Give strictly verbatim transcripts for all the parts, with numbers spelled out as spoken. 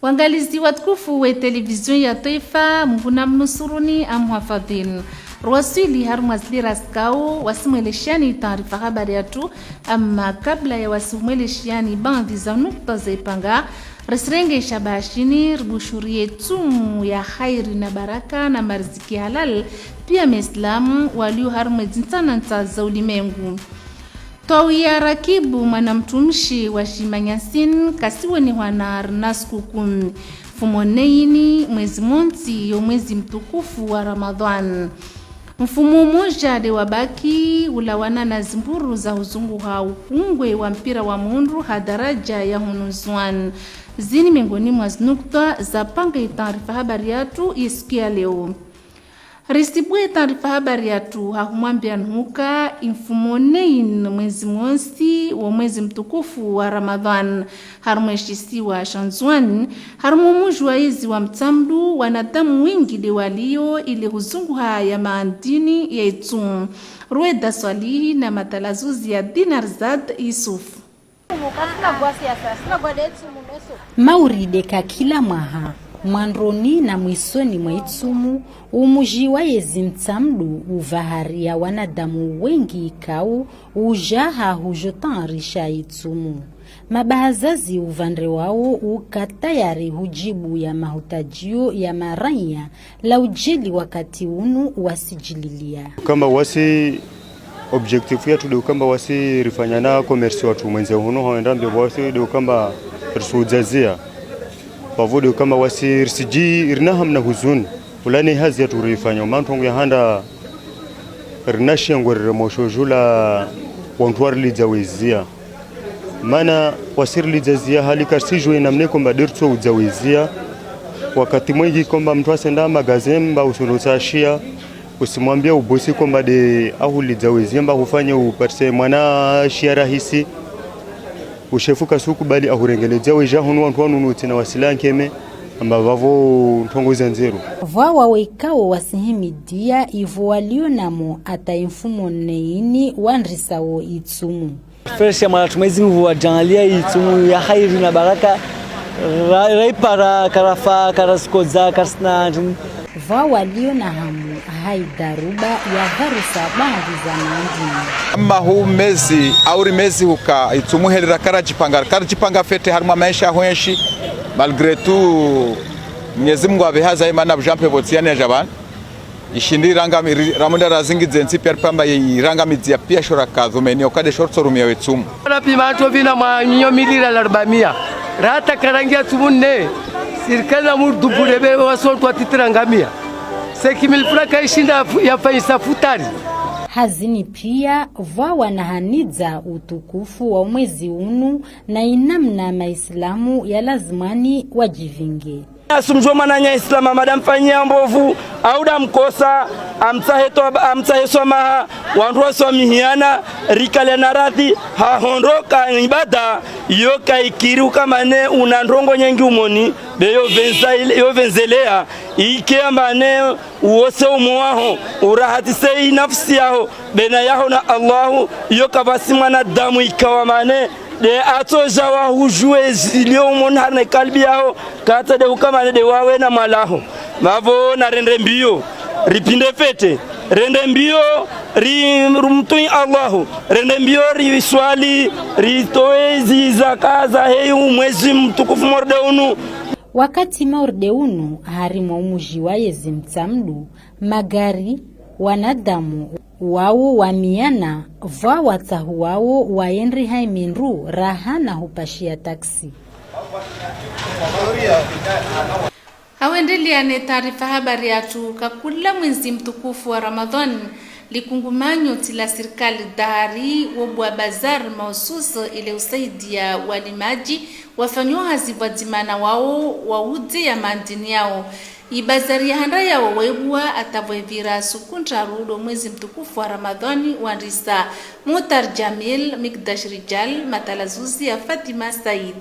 Wangalizi watukufu we televizio ya twaifa, Mungu namnusuruni, amhafadhwini. Rwaswili harumwa zilira zikao, wasimweleshani taarifa habari yatru, amma kabla ya wasimweleshani baadhwi za nukta za ipanga, risirenge shabashini, ribushuriye tsumu ya khairi na baraka na mariziki halal, pia maislamu walio harumwa zintsana ntsa za ulimengu. Twawiya Rakibu mwana mtumishi wa Shimanyasini kasiwonehwa na rina siku kumi. Mfumo nne ini mwezi montsi yo mwezi mtukufu wa Ramadhwani. Mfumo umoja de wabaki ulawana na zimburu za uzunguha ukungwe wa mpira wa mundru ha daraja ya hunu Nzwani. Zini miongoni mwa zinukta za panga itaarifa habari yatru ye siku ya leo. Risibue taarifa habari yatru ha humwambia nuhuka imfumo nne ini mwezi montsi wo mwezi mtukufu wa Ramadhwani. Harumwa eshisiwa sha Nzwani, harumwa umuji wa yezi wa Mtsamdu, wanadamu wengi de walio ile huzunguha ya maandini ya itsumu. Rueda Swalihi na matalazuzi ya Dinarzad Yusuf. Mauride ka kila mwaha, mwandroni na mwisoni mwa itsumu, umuji wa yezi Mtsamdu uvahari ya wanadamu wengi kau uja ha hujo tayarisha itsumu. Mabahazazi uvandre wao uka tayari hujibu ya mahutajio ya maranya la ujeli wakati unu wasijililia. Kamba wasi objectif yatru de ukamba wasi rifanya na commerce watru mwendze hunu hawenda mbio wasi de ukamba risudzazia. Pavo de ukamba wasi risiji rina hamu na huzuni. Ulani hazi yatru rifanya, mantru ngu ya handa rina shangwe rire mosho jula wantru warilidza wezia. Mana wasi rilidza zia hali karisijue namna komba de ritso udza wezia. Wakati mwengi komba mntru asenda magaze mba usono sa shia, usimwambia ubosi komba de ahulidza wezia mba hufanye uparise mwana shia rahisi. Ushefu kasukubali ahurengeledzia weja hunu wantru wanunu tsina wasila nkeme, amba vavo ntrongo za ndzero. Vwa wawekao wasihimidia ivo walio namo ata imfumo nne ini wandrisao itsumu. Fresh ya mwana tumwezi mvu wa jangalia itsumu ya khairi na baraka, ra-, raipara, karafa, karasikodza, karisina. Vwa walio na hamu, ha idaruba ya varusa baadhwi za maandini. Amma hu mezi, auri mezi huka, itsumu helira karajipanga, karajipanga fete harumwa maesha ya hwenshi, malgré tout, Mwenyezi Mungu avehaza imana bujampe botsiani ya jabani. Ishindi irangami-, ri-, ramunda razingidze ntsi pia ripamba ye irangamidzia pia shora kadhumeni okade shortso rumia wetsumu. Rapima ntso vina mwa nyo milira la rubamia. Rata karangia tsumu nne. Sirikali na murdubure be wasontwa titirangamia. Cinq mille francs kaishinda fu-, yafanyisa futari. Hazini pia vwa wanahanidza utukufu wa mwezi unu na inamna maislamu ya lazimani wajivinge. Asumjo mwananya Islama, mada mfanyia mbovu, au da mkosa, amtsahe to-, amtsahe swamaha, wandru waswamihiana, rikaliana radhi, hahondroka ibada, yo kaikiri ukamane una ndrongo nyengi umoni, be yo venza-, yo venzelea, ike amane uwose umo waho, urahatise inafsi yaho, bena yaho na Allahu, yo kavasi mwanadamu ikawa mane, de atsoja wahujue zilio umoni harine kalbi yaho, kata de ukamane de wawe na mwalaho. Vavo na rende mbio, ripinde fete, rende mbio, ri-, rumtwii Allahu, rende mbio, riswali, ritowe zi zaka zahe umwezi mtukufu morde unu. Wakati morde unu, harimwa umuji wa yezi Mtsamdu, magari, wanadamu, wao wamiana, vwa watsahu wao waendri haimindru, raha na hupashia taksi. Hawendelea ne taarifa habari yatru, kakula mwezi mtukufu wa Ramadhwani, likungumanyo tsi la sirikali dahari wobua bazar mahususi ile usaidia walimaji wafanyao hazi vwadzima na wao waudze ya maandini yao. Ibazari ya handa yao waibua ata vwevira suku ntraru do mwezi mtukufu wa Ramadhwani wandrisa. Muhtar Jamil, Mikdash Rijal, matalazuzi ya Fatima Said.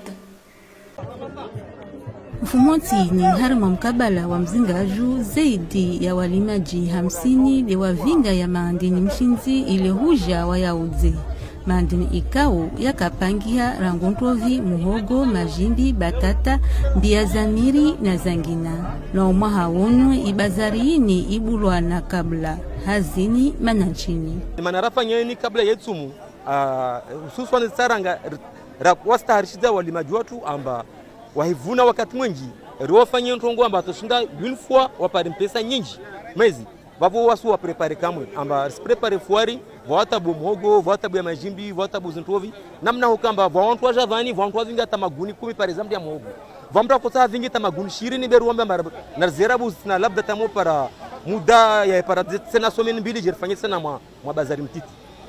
Mfumontsi ini harimwa mkabala wa mzingaju, zaidi ya walimaji hamsini de wavinga ya maandini mshindzi ile huja wayaudze. Mandini ikao yakapangiha rangu ntrovi, muhogo, majimbi, batata, mbiya za miri na zangina. Na omwaha unu ibazari ini ibulwa na kabla hazini manantrini. Mana rafanya ini kabla ye tsumu, ah, hususwani tsaranga r-, ra-, wastaharishidza walimadji watru amba wahivuna wakati mwendji, riwafanye ntrongo amba watoshinda une fois wapare mpesa nyindji. Mezi, vavo wasu wa préparer kamwe, amba risi préparer foire, vwatabu muhogo, vwatabu ya majimbi, vwatabu zintru ovi, namna hukamba, vwa wantru waja vani, vwa wantru wavinga hata maguni kumi, par exemple, ya muhogo. Vwa mtru akotsaha avinge hata maguni shirini, beru wambe amba, na zerabu zina labda hata mo para muda ya para tsena semaine mbili, je rifanye tsena mwa, mwa bazari mtiti.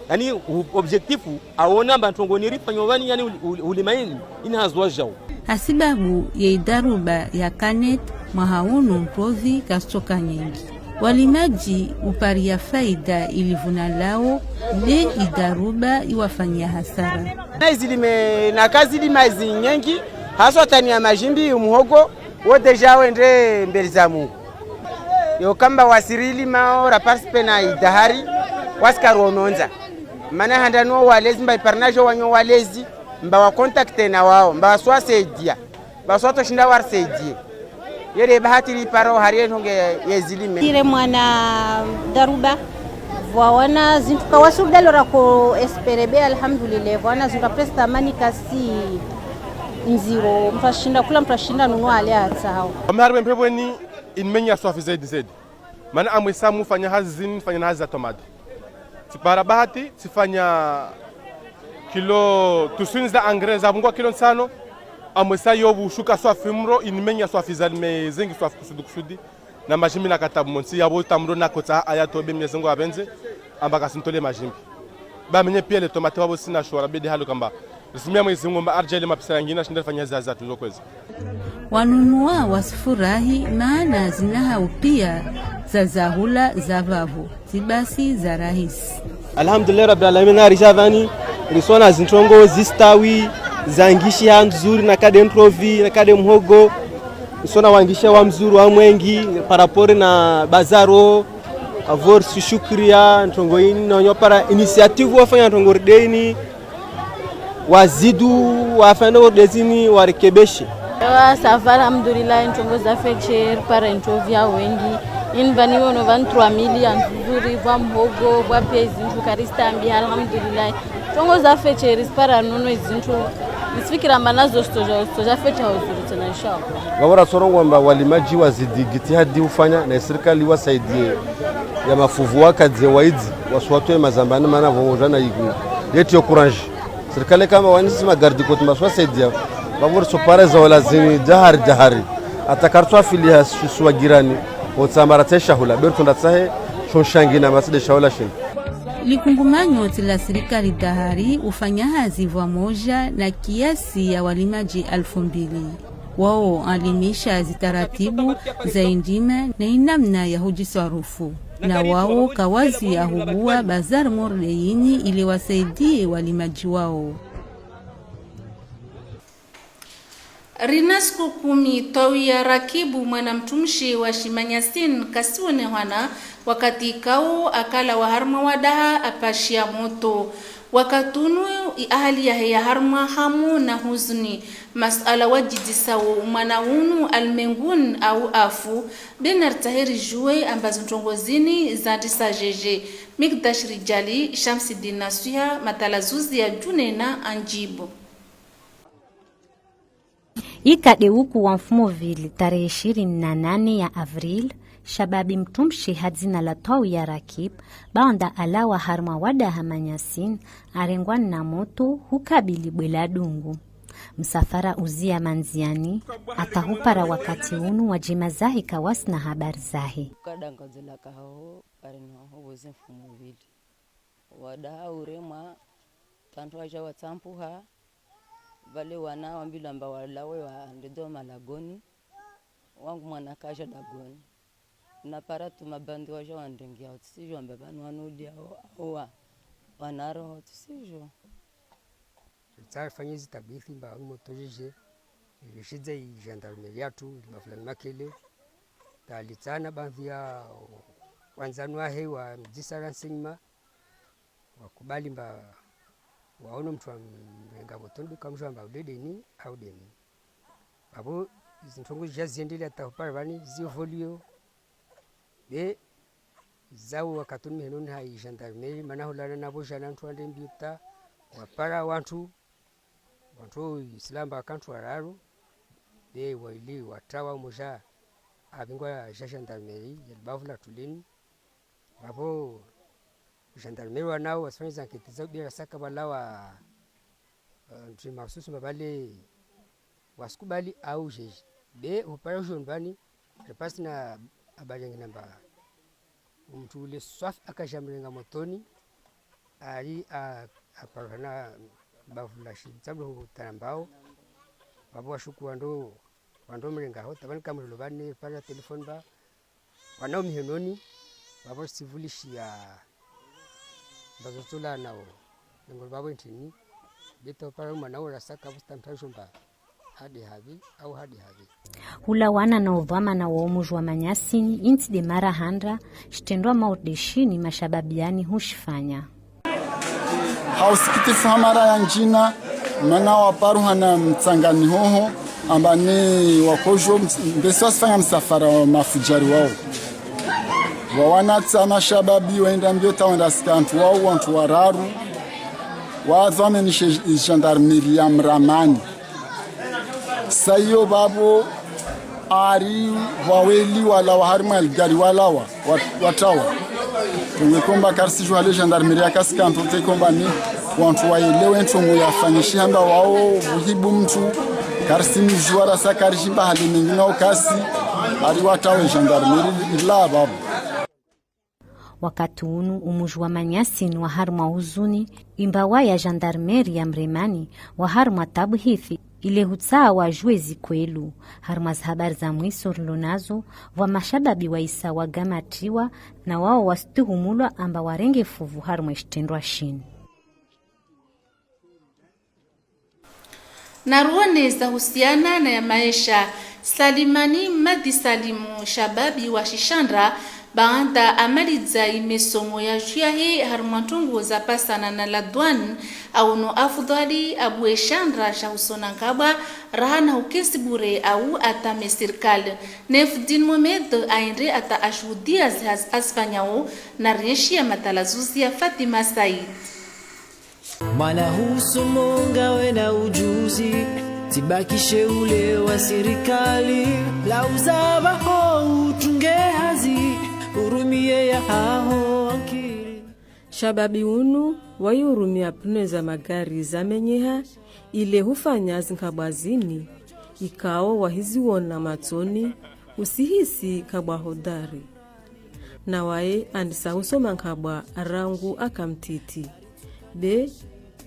Yaani, u-, objectif, aona amba ntrongo nirifanya vani, yaani, uli-, uli-, ulima ini, ini hazi wajao. Hasibabu ye idaruba ya Canet, mwaha unu ntrovi kazitsoka nyindji. Walimadji uparia faida ilivuna lao, be idaruba iwafanyia hasara. Na izilime, na kazilima izi nyindji, haswa tani ya majimbi, umuhogo, wo déjà wendre mbeli za Mungu. Yo kamba wasirilimao ra participer na idahari, wasikaruonondza. Mana handa no walezi, mba iparnajo wanyo walezi, mba wa contacter na wao, mba waswasaidia, mba waswatoshinda warisaidie. Yere bahati riparo hari ye ntrongo ye zilime. Ire mwana daruba, vwa wana zintru kawasurdalo rako espérer be, alhamdulillah, vwa wana zintru presque amani kasi ndziro, mtru ashinda kula, mtru ashinda nunua ale atsahao. Amhari mwe mpepvweni, inimenya swafi zaidi zaidi. Mana amwesa mufanya hazi zini, fanya na hazi za tomate. Tsipara bahati, tsifanya kilo tuswini za engrais zapungua kilo ntsano, amwesa yo vushuka swafi mro, inimenya swafi zalime zingi swafi kusudi kusudi. Na majimbi nakatabu montsi, yabo tamro nakotsaha aya tobe Mwenyezi Mungu apvendze, amba kasintole majimbi. Ba menye pia le tomate wabo sina shwara bedi halo kamba. Risimia Mwenyezi Mungu mba aridjalie mapesa yangina, shinde rifanye hazi za tuzo kwezi. Wanunua wasifurahi, mana zina hau pia za zahula za vavo, zibasi za rahisi. Alhamdulillah Rabbil Alamin, narija vani, risona zintrongo zistawi, zangishiha ndzuri, nakade ntrovi, nakade muhogo, risona wangishiha wa mzuri wa mwengi, par rapport na bazaro, avo risishukuriya ntrongo ini, na wanyo para initiative wafanya ntrongo ride ini, wazidu, wafanya ntrongo ride zini, warekebeshe. Ewa, ça va, alhamdulillah, ntrongo zafeche, ripara ntrovi ya wengi. Ini vani wono vani trois mille ya nzuri, vwa muhogo, vwa pia izintru karistambi, alhamdulillah. Ntrongo zafeche, risipara nono izintru, risifikira mana zo sitoja, sitoja fecha uzuri tsena, inshallah. Vavo ratsorongoa mba walimadji wazidi jitihadi ufanya na isirikali wasaidie ya mafuvu wakadze waidzi, wasuwatwe mazambani mana vavo jana iku. Yeti yo courage. Sirikali kamba wanisi ma garde-côte mba swasaidia. Vavo ritsopara za wala zini dahari dahari. Ata karitswafiliha suwa jirani. Otsamara tse shahula. Beru tsonda tsahe, shonshangi na matside shahula shini. Likungumanyo tsi la sirikali dahari ufanya hazi vwamoja na kiasi ya walimadji alfu mbili. Wao alimisha zitaratibu za indima na inamna ya hujiswarufu. Na wao kawazi ya hubua bazar morde ini ili wasaidie walimadji wao. Rina siku kumi, twawi ya Rakibu mwana mtrumishi wa Shimanyasini kasionehana wakati ikao akalawa harumwa wadaha apashia moto. Wakati unu i ahali yahe ya harumwa hamu na huzuni. Masuala wajidisao mwana unu almenguni au afu, be naritsahe rijue amba zintrongo zini zandisa jeje. Mikdash Rijali, Shamsidine Naswiha, matalazuzi ya Junena Anjibo. Ikade uku wa mfumo vili tarehi ishirini na nane ya avril, shababi mtrumishi ha dzina la Twawi ya Rakib, baanda alawa harumwa wadaha Manyasin, arengwa na moto hukabili bwe la Dungu. Msafara uzia mandziani, ata hupara wakati unu wadjima zahe kawasina habari zahe. Ukada ngadzela kaho, pare no ho boze mfumo vili. Wadaha uremwa, tantru waja watsampuha, vale wana wambilwa amba walawe wandede malagoni, wangu mwana kaja dagoni. Na para tu mabandi waja wandrengia, utsisijua amba vanu wanu uliao, awa, wana roho, utsisijua. Tsafanya izi tabithi amba wanu moto jeje, ilishidza i gendarmerie yatru, ili mafulani makele, talitsana baadhi ya wandzani wahe wa mdzisa renseignement, wakubali amba waono mtru amrenga motoni, be kamujua amba udedeni, audeni. Babo, zintrongo zija ziendelea hata hupara vani, zievoluo. Be, zao wakati unu mihenoni ha gendarmerie, mana hulana navo jana ntru wande mbio hata, wapara wantru, wantru islamba wakantru wararu, be waili watrawa umoja avingwa ja gendarmerie, ya libavu la Tulini. Babo, gendarmerie wanao, wasifanya za enquête zao, be rasaka walawa, eh, ntri mahususu mbapvale, wasikubali au jeje. Be, hupara ujo nyumbani, repasi na habari yangu namba. Umtru ule swafi akaja mrenga motoni, ali a-, aparana bavu la shini. Tsamlo hutana mbao, babo washuku wando, wando mrenga ho, tabani kamrilo vani, pana telefoni ba, wanao mihenoni, babo sivulishia, mbazo tula nao. Nengolo babo ntrini, beto para umana ora saka busta mtajumba. Hadi havi, au hadi havi. Hulawana na udhwamana wa umuji wa Manyasini, intsi de mara handra, shitrendwa mauri de shini mashababi yani hushifanya. Ha usikitifu ha mara ya njina, mana waparuhana mtsangani hoho, amba ni wakojo ms-, mbesi wasifanya msafara wa mafujari wao. Wawanatsa mashababi, waenda mbio hata wenda sika wantru wao, wantru wararu, wadhwaminishe gendarmerie ya Mramani. Sa iyo babo ari waweli walawa harimwa ligari walawa, wat-, watrawa. Tungwe komba karisijua le gendarmerie ya kasika wantru te komba ni wantru waelewe ntrongo yafanyishiha amba wao vuhibu mtru, karisimjua rasa karijimba hali mengine ukasi, ari watrawe gendarmerie ila babo. Wakati unu umuji wa Manyasini wa harimwa huzuni, imbawa ya gendarmerie ya Mremani wa harimwa tabu hifi, ile hutsaha wajue zikwelu. Harimwa zihabari za mwiso rilo nazo, vwa mashababi wa isa wagamatiwa, na wao wasituhumulwa amba warenge fuvu harimwa ishitrendwa shini. Na ruone za husiana na ya maesha. Salimani Mmadi Salimu, shababi wa Shishandra, baanda amalidza imesomo ya juu yahe harimwa ntrongo za pasana na la douane, aono afudhwali abuwe shandra sha husona nkabwa, raha na hukesi bure au atame sirikali. Nefudin Mohamed aendre ata ashuhudia zihazi azifanyao, na rienshi ya matalazuzi ya Fatima Said. Mwana husomo ngawe na ujuzi, tsibakishe ule wa sirikali, la uzaba ho utunge hazi, urumie ya haho ankili. Shababi unu, wayi urumia pneu za magari zamenyeha, ile hufanya zinkabwa zini, ikao wahiziona matsoni, usihisi kabwa hodari. Na waye andisa husoma nkabwa rangu aka mtiti. Be,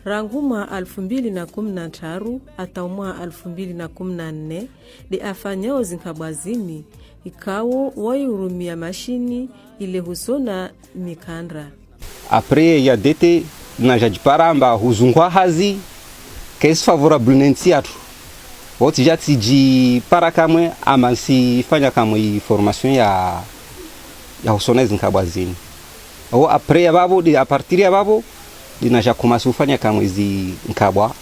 rangu mwaha alfu mbili na kumi na ntraru ata mwaha alfu mbili na kumi na nne, de afanyao zinkabwa zini, ikao wayi urumia mashini ile husona mikandra. Après ya D T, naja jipara amba huzungwa hazi, kaisi favorable ne ntsi yatru. Wo tsija tsijipara kamwe, amba nsifanya kamwe i formation ya, ya husona izinkabwa zini. Wo après ya babo, de à partir ya babo, de naja commencer hufanya kamwe izinkabwa.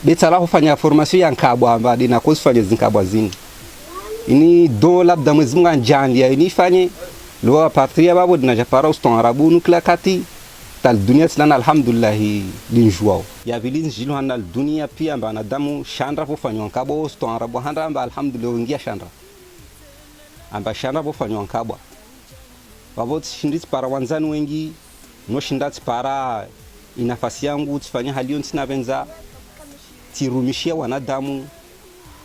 Be tsala hufanya formation ya nkabwa, amba de nakosi fanya zinkabwa zini. Ini do labda Mwenyezi Mungu anjandia, ini fanye, lo à partir ya babo, de naja para ustaarabu unu kila kati, tal dunia tsilana alhamdulillahi linjuwao. Ya pvili njilu hana dunia pia amba wanadamu shandra pvo fanywa nkabwa, ustaarabu handra amba alhamdulillah wengia shandra. Amba shandra pvo fanywa nkabwa. Pvapvo tsishindi tsipara wandzani wengi, no shinda tsipara inafasi yangu, tsifanya hali yontsi napvendza, tsirumishia wanadamu,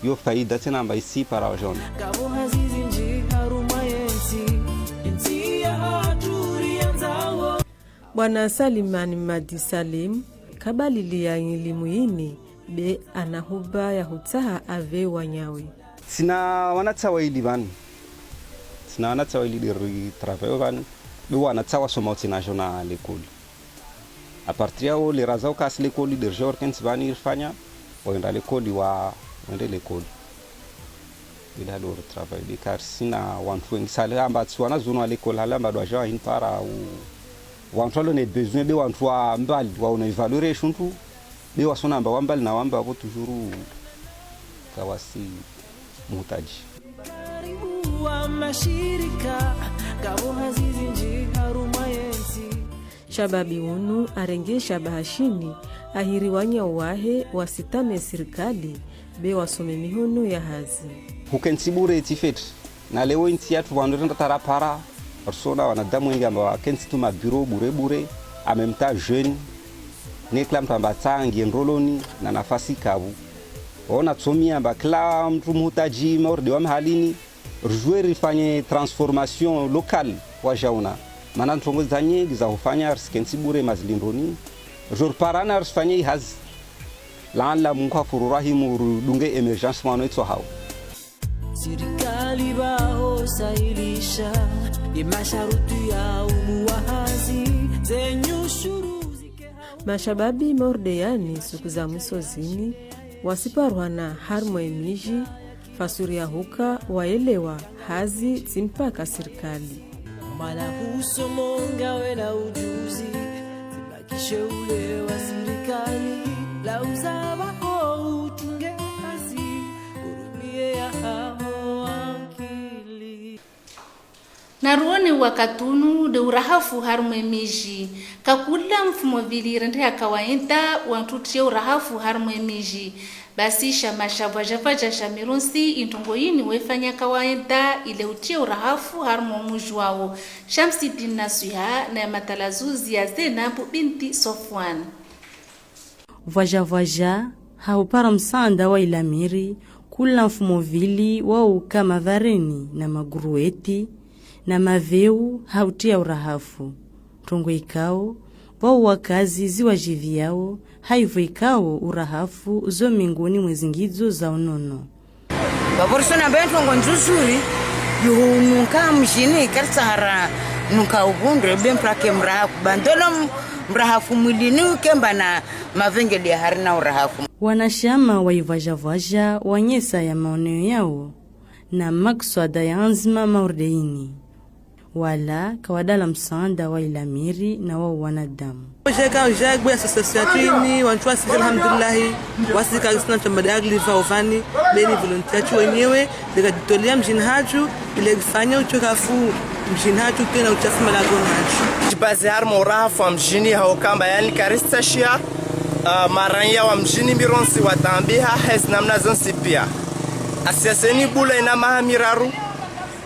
yo faida tsena amba isi para wajone. Bwana Salimani Mmadi Salim, kabalili ya ilimu ini, be ana huba ya hutsaha ave wanyawe. Tsina wanatsa waili pvanu. Tsina wanatsa waili de ritravayo pvanu. Be wanatsa wasoma utsina jona l'école. À partir yao, le raza ukasi l'école de jour kentsi pvanu irifanya, waenda l'école wa, waende l'école. Ila do ritravayo de karisina wantru wengi sale amba tsi wanazuoni wa l'école, hale amba do aja wa hini para u Wantru walio ne besoin be wantru wa mbali, waona i valeur ye shintru, be wasona amba wa mbali na wa mbapvo toujours kawasi muhutaji. Shababi unu arenge shabaha shini, ahiri wanyao wahe wasitame sirikali, be wasome mihono ya hazi. Hukentsi bure tsi fete. Na leo intsi yatru pvanu renda tarapara, risona wanadamu wengi amba wakentsi tu ma bureau bure bure, en même temps jeune, ne kila mtru amba tsangi ndroloni, na nafasi kapvu. Ona tsomi amba kila mtru muhutaji mauri de wa mihalini, rijue rifanye transformation locale wajaona. Mana ntrongo za nyengi za hufanya risikentsi bure mazilindroni, rijo riparana risifanye i hazi. Laala Mungu hafuru rahimu ridunge émergence mwano itso hao. Sirikali baho sahilisha ye masharuti ya uluwa hazi, ze nyushuru zike ha- Mashababi mauri de yani suku za mwiso zini, wasiparwana harimwa ye miji, fasuri ya huka waelewa hazi tsi mpaka sirikali. Mala husomo ngawe na ujuzi, zibakishe ule wa sirikali, la uzaba ho utunge hazi, urumie ya haho akili. Na ruone wakati unu de urahafu harimwa ye miji. Kakula mfumo vili rendeha kawaida wantru utriye urahafu harimwa ye miji. Basi shama sha Vwajavwaja sha Mirontsi introngo yini wefanya kawaida ile utriye urahafu harimwa o muji wawo. Shamsidine Naswiha na ya matalazuzi ya Zeinabu binti Sofwan. Vwajavwaja, ha upara msaanda wa ilamiri, kula mfumo vili wauka mavareni na maguruweti, na maveu ha utriya urahafu. Ntrongo ikao, vwao wakazi ziwajiviyao, haivo ikao urahafu zo mingoni mwe zingidzo za unono. Vavo risona mbe ntrongo nzuzuri, yuhu nunka mjini, karitsaha ra nunka uvundre, be mprake mrahafu, bandolo m-, mrahafu mwilini ukemba na mavengele ya harina urahafu. Wanashama wa Ivwajavwaja wanyesa ya maoneo yao, na makswada ya anzima mauri de ini. Wala kawadala msaanda wa ilamiri na wao wanadamu. Jeka jagwe association yatru ini, wantru wasi, alhamdulillahi, wasi karisina mtamba de agliva ovani, beni volonté yatru wenyewe, de kajitolea mjini hatru, ile kufanya uchokafu mjini hatru, tena uchafu malagoni hatru. Jibaze harimwa urahafu wa mjini hao kamba yani karitsashiya, ah, maranya wa mjini Mirontsi watambiha hezi namna zontsi pia. Association ini bula ina maha miraru,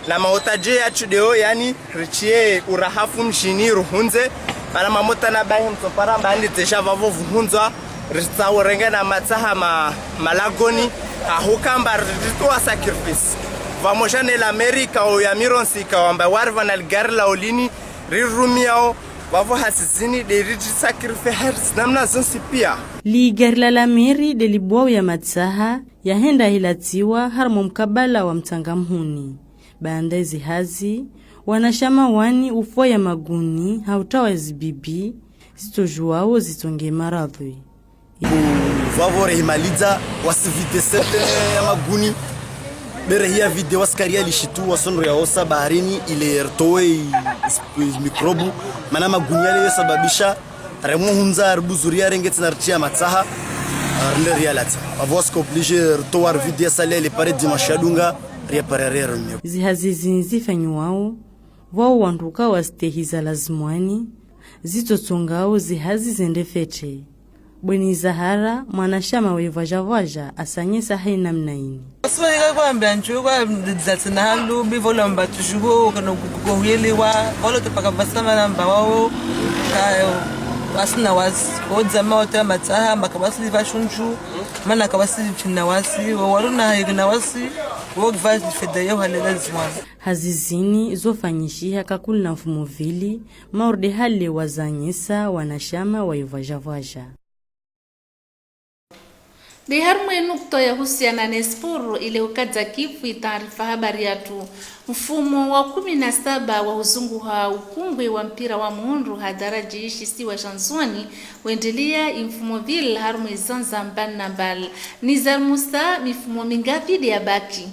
na mautaje yatru deo yani, ritriye urahafu mjini ruhundze, mana mamota na bahi mtsopara mbani déjà vavo vuhundzwa, ritsaho renge na matsaha ma-, malagoni, ahuka mba ritowa sacrifice. Vamoja ne la mairie ikao ya Mirontsi ikao amba wari vana ligari lao lini, rirumiao, vavo hazi zini de riji sacrifice hezi namna zontsi pia. Ligari la la mairie de libwao ya matsaha, yahenda hilatsiwa harimwa mkabala wa Mtsangamhuni. Baanda ezi hazi, wanashama wani ufoya maguni ha utawa zibibi, zitsojuwao zitsonge maradhwi. Vavo rehimaliza, wasi vide sete ya maguni. Be rehiya vide wasi kariya lishitu, wasondro ya osa baharini, ile ritowe i, i, i mikrobu. Mana maguni yale yosababisha, remo hundza, ribuzuriya, renge tsena ritriya matsaha, rende riyalatsa. Vavo wasi ka obligé ritowa rivide ya salle ile pare dimanche yadunga, riya pare riya ronyo. Zihazi zini zifanyiwao, vwao wantru ka wasitehi za lazimwani, zitsotsongao zihazi zende fete. Bweni Zahara, mwanashama wa Ivwajavwaja, asanyesa ha inamna ini. Siweka kwamba nchu kwa zatsina halu, bivola mba tushubo, kana kukohelewa, volo tupaka basama na mba wao, ka, asina wasi, odzama ota matsaha, maka wasi liva shunchu, mana ka wasi china wasi, wo waruna hayi na wasi, wo kva feda yo halela zimwana. Hazi zini zofanyishiha kakuli na mfumo vili, mauri de hale wazanyesa wanashama wa Ivwajavwaja. De harimwa e nukta yahusiana ne sporo ile ukadza kifu i taarifa habari yatru. Mfumo wa kumi na saba wa uzunguha ukungwi wa mpira wa muhundru ha daraja i shisiwa sha Ndzuani wendelea i mfumo vili harimwa e zanza mbali na mbali. Nizar Musa, mifumo mingavi de yabaki?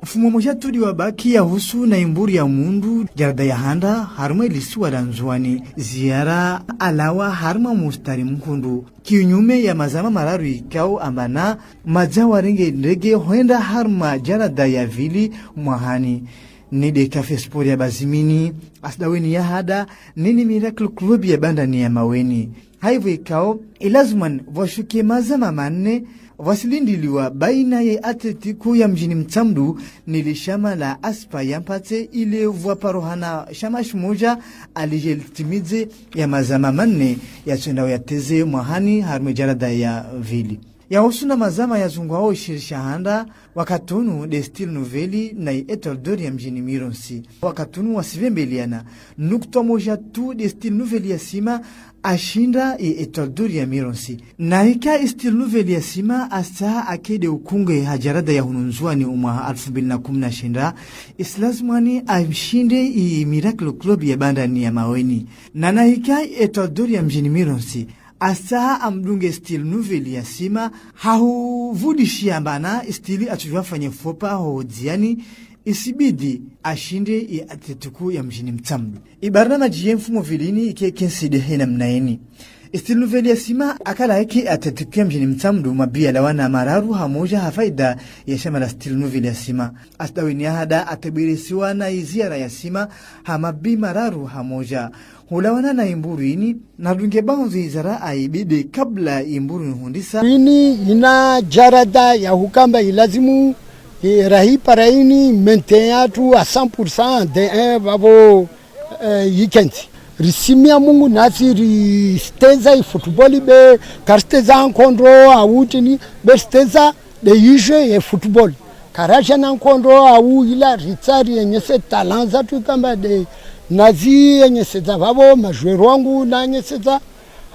Mfumo moja tu de wabaki yahusu na imburu ya mundru jarada ya handa harumwa lisiwa la Ndzuani. Ziara alawa harumwa mustari mkundru. Kinyume ya mazama mararu ikao amba na madja warenge ndege hwenda harumwa jarada ya vili mwahani. Ni de Cafe Sport ya Bazimini, Asdaweni ya hada, nini Miracle Club ya Bandani ya Maweni. Haivo ikao, ilazimani vwashuke mazama manne vwasilindiliwa baina ye Atletico ya mjini Mtsamdu ni lishama la Aspa ya Mpatse ile vwaparohana shama shimoja alije litimidze ya mazama manne yatswenda uyateze mwahani harumwa jarada ya vili. Yahusu na mazama yazungwao ishiri sha handa, wakati unu de Style Nouvelle na Etoile d'Or ya mjini Mironsi. Wakati unu wasivembeliana, nukutwa moja tu de Style Nouvelle ya Sima ashinda ye Etoile d'Or ya Mironsi. Na ika Style Nouvelle ya Sima astaha ake de ukunge ha jarada ya hunu Ndzuani umwaha alfu mbili na kumi na shenda, isilazimwani amshinde i Miracle Club ya Bandani ya Maweni. Na na ika Etoile d'Or ya mjini Mironsi astaha amdunge Style Nouvelle ya Sima, hahuvudishiya amba na Style atsujwa fanye fopa ho dziani, isibidi ashinde i Atletico ya mjini Mtsamdu. I barnamaji ye mfumo vilini ike kenside hena mna ini. Style Nouvelle ya Sima akala eke Atletico ya mjini Mtsamdu mabi yalawana mararu hamoja ha faida ya shama la Style Nouvelle ya Sima. Asdaweni ya hada ateberesiwa na iziara ya Sima ha mabi mararu hamoja. Hulawana na imburu ini, nadunge baadhwi za raha ibidi kabla imburu nihundrisa. Ini ina jarada ya hukamba ilazimu, eh, rahipara ini maintien yatru à cent pour cent de un vavo, eh, weekend. Risimia Mungu nasi risteza i football be, karisteza nkondo awutini, be risteza de ijeu ye football. Karaja na nkondo awu ila ritsari yenyese talent zatru ikamba de nazi yenyeseza vavo, majoueur wangu na yenyeseza.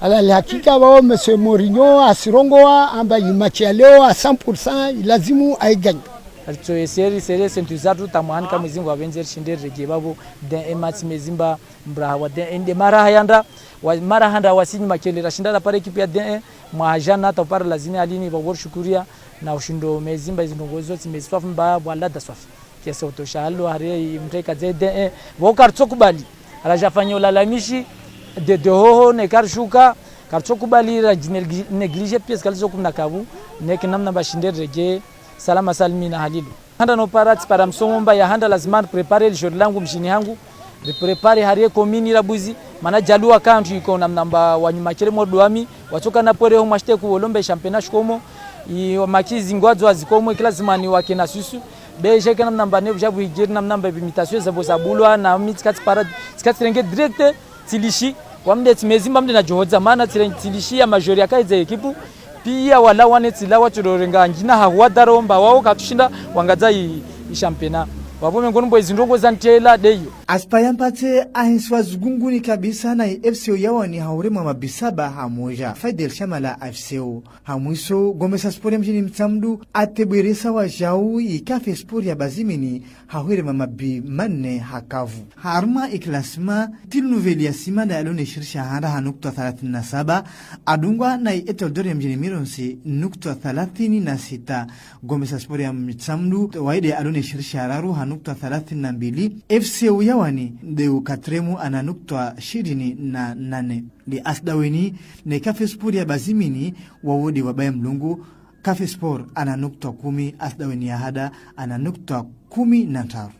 Ala lihakika vavo Monsieur Mourinho asirongoa amba i match ya leo à cent pour cent ilazimu aiganye. Ritso eseri sere sentu zatru tamwahani ka Mwezi Mungu avendze rishinde rirege vavo de un match mezimba mraha wa de un de maraha ya nda, wa maraha nda wasi nyuma kele rashinda rapara ekipe ya de un, mwaha jana taupara lazini alini vavo rishukuria na ushindo mezimba izi ndrongo zontsi mezi swafi mba vwalada swafi. Kiasi utosha halo hari mteka ze de un, vavo karitsokubali. Rajafanya ulalamishi, de de hoho ne karishuka, karitsokubali rajinégligé pièce kalizo kumna kavu, neke namna vashinde rirege salama salimina halilu. Handa nopara tsipara msomo mba ya handa lazima nipréparer le jour langu mjini hangu. Nipréparer hari ye commune la Buzi. Mana jaluwa kantu iko namna mba wanyuma kele modo wami. Watsoka na pwere ho mwashiteku wolombe championnat shikomo. I wa makizi ngwadzo wa zikomo, ike lazima niwake na susu. Be jeke namna mba ne vujabu hijeri namna mba imitation zavo zabulwa na mi tsika tsipara, tsika tsirenge direct. Tsilishi, wamde tsimezimba mde na johodza mana tsile-, tsilishi ya majori ya kaize ekipu, piya wala wane tsila watsolorenga ngina hahuwa daro mba wao katushinda wangadza i, i championnat. Vavo mengoni mbo izi ndrongo za ntela de iyo. Aspa ya Mpatse ahensiwa zugunguni kabisa na i F C O ya wani ha uremwa mabi saba ha moja. Faida el shama la F C O. Ha mwiso, Gomesa Sport ya mjini Mtsamdu atebweresa wajau i Cafe Sport ya Bazimini ha hwirema mabi manne ha kavu. Harumwa i classement, Style Nouvelle ya Sima de alo ne shiri sha handa ha nukutwa thalathini na saba, adungwa na i Etoile d'Or ya mjini Mironsi nukutwa thalathini na sita. Gomesa Sport ya Mtsamdu waye de alo ne shiri sha raru ha nukutwa thalathini na mbili. F C O ya wani de u quatrième ana nukutwa shirini na nane. De Asdaweni ne Cafe Sport ya Bazimini wawo de wabaya mlungu, Cafe Sport ana nukutwa kumi, Asdaweni ya hada ana nukutwa kumi na ntraru.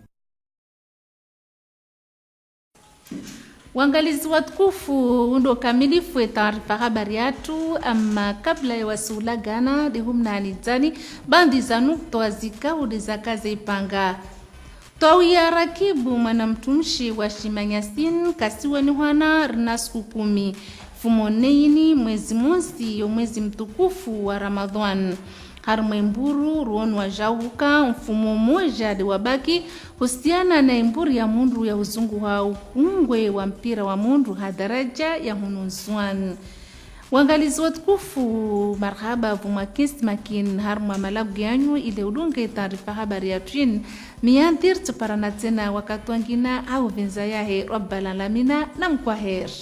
Wangalizi watukufu, undo kamilifu e taarifa habari yatru, ama kabla ya wasiulagana, de humnani dzani, bandhi za nukutwa zikao de zakaze ipanga. Twawiya Rakibu mwana mtumishi wa Shimanyasini kasiweni hwana rina siku kumi. Mfumo nne ini mwezi mosi yo mwezi mtukufu wa Ramadhwani. Harumwa imburu ruoni wajau huka mfumo moja de wabaki husiana na imburu ya mundru ya uzunguha ukungwe wa mpira wa mundru ha daraja ya hunu Ndzuani. Wangalizi watukufu, marahaba vumwa Kinsti Makini harumwa malagu yanyu ile udunge taarifa habari yatru ini. Miyantir tsuparana tsena wakati wangina ha uvendza yahe Rabbal Alamina na mkwaheri.